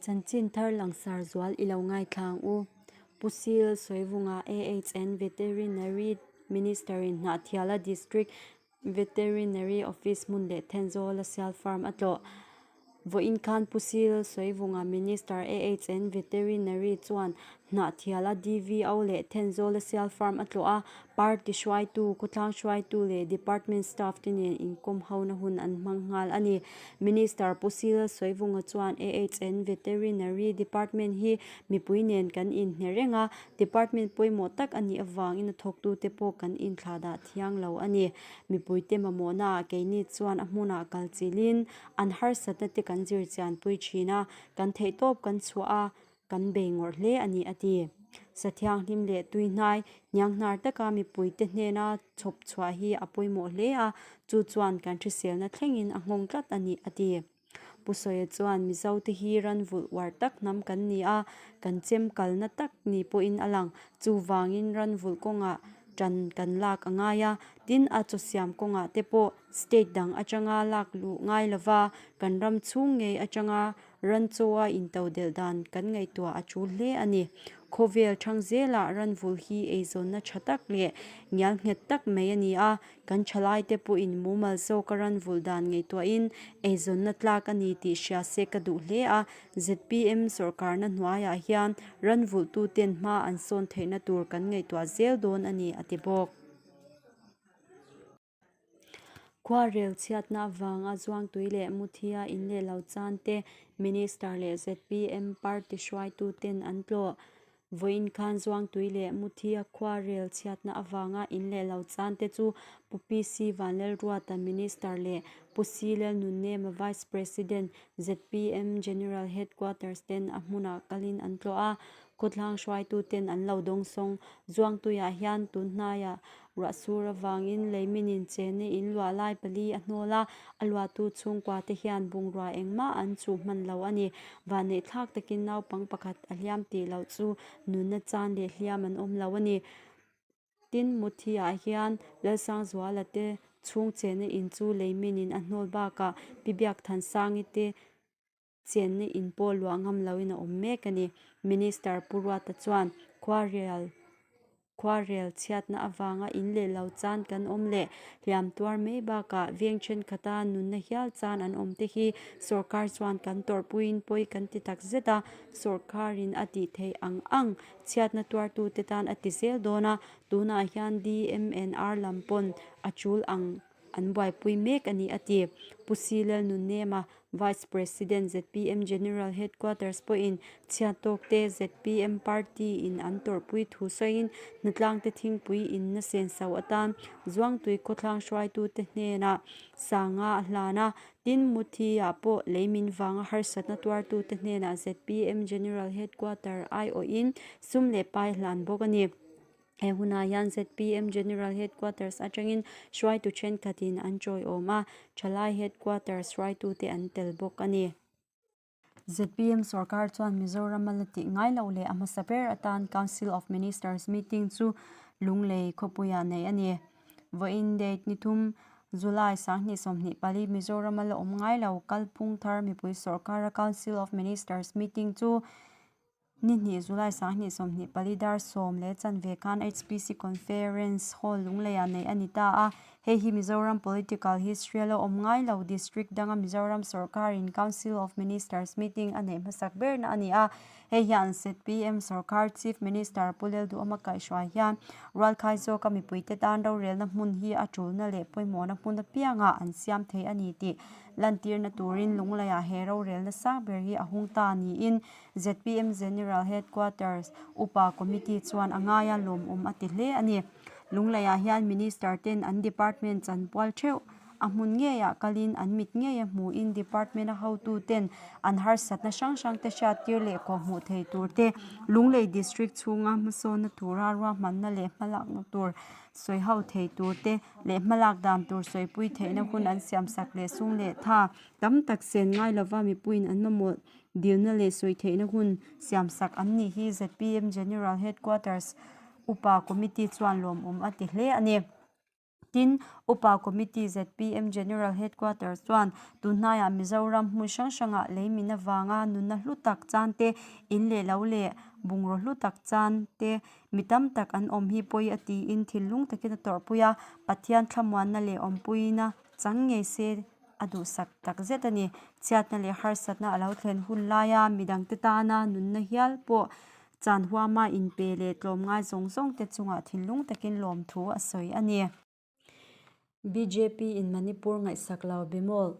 Chanchin thar langsar zual i lo ngaithla ang u. Pu Sil Sawivunga AHN Veterinary Minister-in Hnahthiala District Veterinary Office hmun leh Thenzawla Sial Farm a tlawh. Vawiin khan Pu Sil Sawivunga Minister AHN Veterinary chuan Hnahthiala DVO leh Thenzawla Sial Farm a tlawh a, party hruaitu, khawtlang hruaitu leh department staff te nen inkawm hona hun an hmang nghal a ni. Minister Pu Sil Sawivunga chuan AHN Veterinary Department hi mipui nen kan inhne reng a, department pawimawh tak a nih avangin a thawktute pawh kan inthlahdah thiang lo a ni. Mipuite mamawhnaah keini chuan a hmunah kal chilhin an harsatna te kan zir chianpui thin a, kan theihtawp kan chhuah a, kan bei ngawrh hle a ni a ti. Sa thianghlim leh tui hnai hnianghnar taka mipuite hnena chhawp chhuah hi a pawimawh hle a, chu chuan kan hriselna thlengin a nghawng tlat a ni a ti. Pu Sawia chuan Mizote hi ran vulh uar tak hnam kan ni a, kan chem kalna tak ni pawhin a lang. Chuvangin ran vulh kawngah tan kan lak a ngai a, tin a chaw siam kawngah te pawh state dang atanga lak luh ngai lova kan ram chhung ngei atanga Ran chaw a intodelh dan kan ngaihtuah a tul hle a ni. Khawvel thang zelah ran vul hi eizawnna tha tak leh ngial nghet tak mai a ni a, kan thalaite pawhin mumal zawka ran vulh dan ngaihtuahin eizawnna tlak a ni tih hria se ka duh hle a. Zpm sawrkarna hnuaiah hian ran vulhtuten hma an sawn theihna tur kan ngaihtuah zel dawn a ni, a ti bawk. Khuarel chhiatna avanga Zuangtui leh Muthia in leh lo chan te Minister leh zpm party hruaitu ten an tlawh. Vawiin khan Zuangtui leh Muthia khuarel chhiatna avanga in leh lo chan te chu Pu PC Vanlalruata Minister leh Pu C Lalnunnema Vice President zpm General Headquarters ten a hmunah kalin an tlawh a, Khawthlang hruaituten an lo dawngsawng. Zuangtuiah hian tun hnaiah ruahsur avangin leiminin chenna in luah lai pali a hnawl a, a luahtu chhungkua te hian bungrua engmah an chuh hman lo a ni. Vanneihthlak takin naupang pakhat a hliam tih loh chu nunna chan leh hliam an awm lo a ni. Tin, Muthiah hian Lalsangzuala te chhung chenna in chu leiminin a hnawl bakah Pi Biakthansangi te Chenna in pawh luah ngam loin a awm mek a ni. Minister Pu Ruata chuan khuarel khuarel chhiatna avanga in leh lo chan kan awm leh hliam tuar mai bakah veng thenkhat-a nunna hial chan an awm te hi sawrkar chuan kan tawrhpuiin pawi kan ti tak zet a, sawrkarin a tih theih ang ang chhiatna tuartute tan a ti zel dawn a, tunah hian DMNR lam pawn a tul ang an buaipui mek a ni a ti. Pu C Lalnunnema, Vice President zpm General Headquarters pawhin chhiattawkte zpm party in an tawrhpui thu sawiin hnatlangte thingpui inna senso atan Zuangtui khawthlang hruaitute hnenah sanga a hlan a, tin Muthi-ah pawh leimin vanga harsatna tuartute hnenah zpm General Headquarter aiawhin sum leh pai hlan bawk a ni. He hunah hian zpm General Headquarters atangin hruaitu thenkhatin an tawiawm a, thalai Headquarters hruaitute an tel bawk a ni. Zpm sorkar chuan Mizoram a la tih ngai loh leh a hmasa ber atan Council of Ministers meeting chu Lunglei khawpuiah neih a ni. Vawiin date ni thum July 2024 Mizoram a la awm ngai lo kalphung thar mipui sorkara Council of Ministers meeting chu Ni hnih July 2024 dar 10:15 khan HPC Conference Hall Lungleiah neih a ni ta a. Hei hi Mizoram Political History a la awm ngai lo District danga Mizoram Sawrkarin Council of Ministers meeting a neih hmasak berna a ni a. Hei hian zpm Sawrkar Chief Minister Pu Lelduhawma kaihhruai hian rualkhai zawka mipuite tan rorelna hmun hi a tulna leh pawimawhna hmun apiangah an siam thei a ni tih lantirna turin Lungleiah he rorelna sang ber hi a hung ta niin zpm General Headquarters Upa Committee chuan a ngaia lawmawm a ti hle a ni. Lungleiah hian Minister ten an department chanpual theuh a hmun ngeiah kalin an mit ngeia hmuhin department a hotu ten an harsatna hrang hrang te hriattir leh kawhhmuh thei tur te Lunglei District chhunga hmasawnna tura ruahmanna leh hmalakna tur sawi ho thei tur te leh hmalak dan tur sawipui theihna hun an siamsak leh sung leh tha tam tak sen ngai lova mipuiin an mamawh Dilna leh sawi theihna hun siamsak an nih hi zpm General Headquarters Upa Committee chuan lawmawm a ti hle a ni. Tin, Upa Committee zpm General Headquarters chuan tunhnaiah Mizoram hmun hrang hrangah lei min avanga nunna hlu tak chan te, in leh lo leh bungraw hlu tak chan te mi tam tak an awm hi pawi a tiin thinlung takin a tawrhpui a, Pathian thlamuanna leh awmpuina chang ngei se a duhsak tak zet a ni. Chhiatna leh harsatna a lo thlen hun laia midangte tana nunna hial pawh Chan huama inpe leh tlawmngai zawng zawngte chungah thinlung takin lawmthu a sawi a ni. Bjp in Manipur ngaihsak lo Bimol.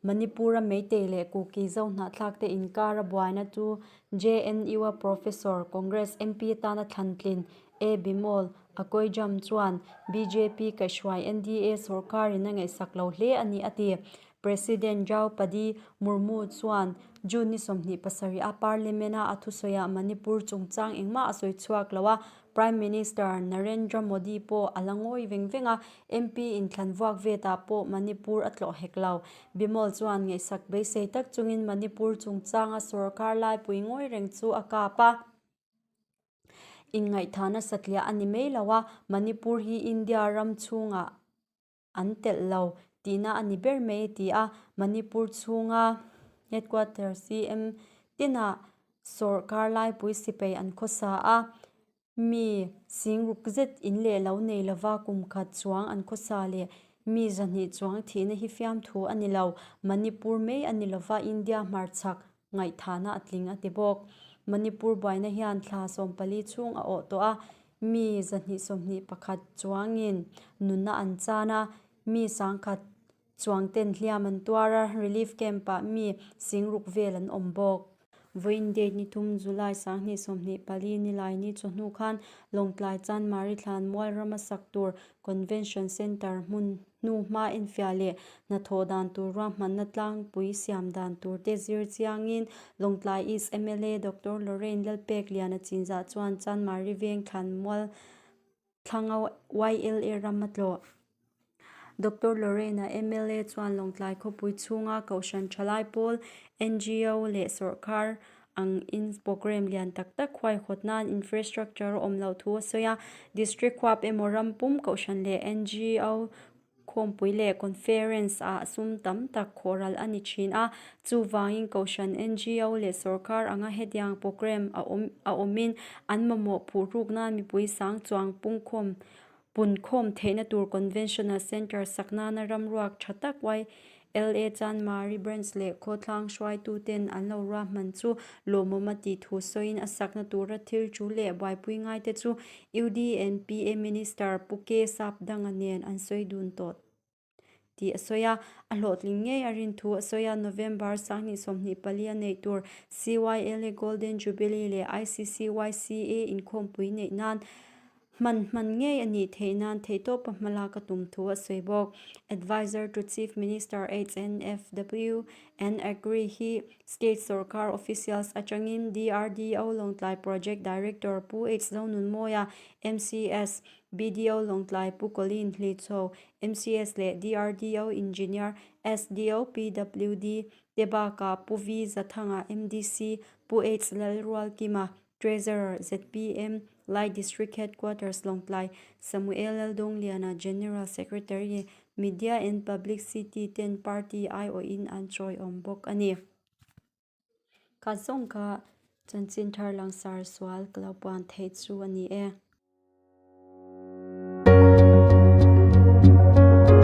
Manipur-a Meitei leh Kuki zo hnahthlakte inkara buaina chu JNU-a Professor, Congress MP atana thlantlin A. Bimol Akoijam chuan bjp kaihhruai NDA sawrkarin a ngaihsak lo hle a ni a ti. President Draupadi Murmu chuan June ni 27 a Parliament-a a thusawiah Manipur chungchang engmah a sawi chhuak lo a, Prime Minister Narendra Modi pawh a la ngawi veng veng a, MP inthlan vuak vetah pawh Manipur a tlawh hek lo. Bimol chuan ngaihsak beisei tak chungin Manipur chungchanga sorkar laipui ngawi reng chu a kap a. Inngaihthahna satliah a ni mai lo a, Manipur hi India ram chhungah an telh lo tihna a ni ber mai a ti a, Manipur chhunga headquarter CM tinah sawrkar laipui sipai an khawsa a, mi singruk zet in leh lo nei lova kum khat chuang an khawsa leh mi 200 chuang thihna hi fiamthu a ni lo, Manipur mai a ni lova India hmarchhak ngaihthahna a tling a ti bawk. Manipur buaina hian thla 14 chhung a awh tawh a, mi 221 chuangin nunna an chan a, mi 10,000 chuangten hliam an tuar a, relief camp-ah mi 6000 vel an awm bawk. Vawiin date ni thum July 2024 nilai ni chawhnu khan Lawngtlai Chanmari Thlanmual rama sak tur Convention Centre hmun hnu hma enfiah leh hnathawh dan tur ruahmanna tlangpui siam dan tur te zir chiangin Lawngtlai East mla Doctor Lorraine Lalpekliana chinzah chuan Chanmari Veng Thlanmual Thlango YLA ram a tlawh. Doctor Lorraine-a mla chuan Lawngtlai khawpui chhunga Kohhran Thalai Pawl, ngo leh sawrkar ang in programme lian tak tak huaihawt nan infrastructure a awm loh thu a sawi a. District huap emaw ram pum Kohhran leh ngo khawmpui leh conference ah sum tam tak khawhral a ni thin a. Chuvangin Kohhran, ngo leh sawrkar anga hetiang programme a awm a awmin an mamawh phuhruk nan mipui sang chuang pungkhawm Punkhawm theihna tur Conventional Centre sak nana ramruak tha tak YLA Chanmari Branch leh khawthlang hruaituten an lo ruahman chu lawmawm a tih thu sawiin a sakna tura thil thu leh buaipui ngaite chu UDNPA Minister Pu K Sapdanga nen an sawi dun tawh tih a sawi a, a hlawhtling ngei a rin thu a sawi a. November 2024 a neih tur CYLA Golden Jubilee leh ICCYCA inkhawmpui neih nan hman hman ngei a nih theih nan theihtawpa hmalak a tum thu a sawi bawk. Adviser to Chief Minister HNFW and Agri hi State sawrkar officials atangin DRDO Lawngtlai Project Director Pu H Zonunmawia, MCS, BDO Lawngtlai Pu Colin Hlichho, MCS leh DRDO Engineer SDO PWD te bakah Pu V Zathanga, MDC, Pu H Lalrualkima, Treasurer, zpm, Lai District Headquarters Lawngtlai, Samuel Laldawngliana, General Secretary, Media and Publicity ten party aiawhin an chawiawm bawk a ni. Kha zawng kha chanchin thar langsar sual ka lo puan theih chu a ni e.